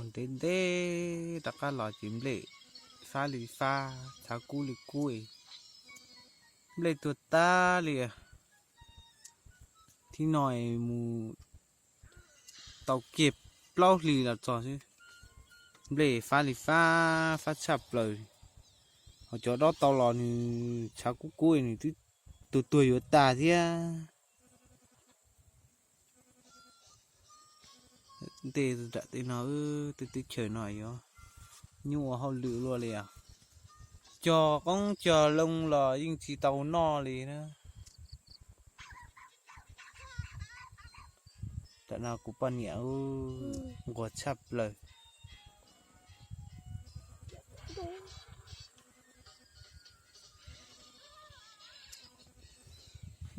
Ntev ntev rov qab los ces nplej fab li fab, tshav kub li kub, nplej tuag tag li. Thib no mus tau kiag plaub hlis los txog xwb, nplej fab li fab, fab tshaj plaws. Ho cov dob tau los nws tshav kub kub, nws twb tuag tuag yuav tag thiab. Tej nram tej no, tej teb chaws no yuav nyuaj ua hauj lwm luaj li os. Cog qoob cog loo los yeej tsis tau noj li na. Tam no kuv poj niam nquag tshaj plaws.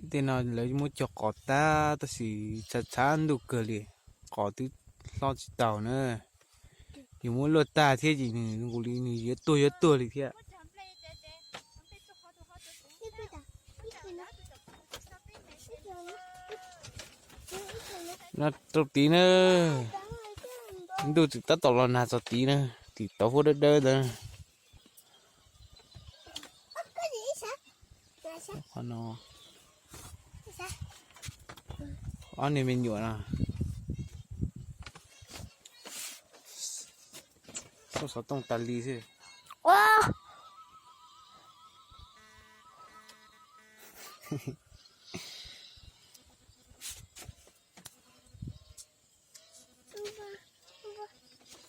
Tej no lawv muab cog qos tag tab sis tshav tshav ntuj kawg li, qos twb hlob tsis taus na. Yus muab luaj tag thiab ces nws nqus li nws yuav tuag yuav tuag li thiab. No rau tid na, ntuj txawm tab tom los nag txog tid na, tim tauv huab dawb dawb ntawd. Qhov no, ob niag me nyuam no xauj xov tooj tas li xwb.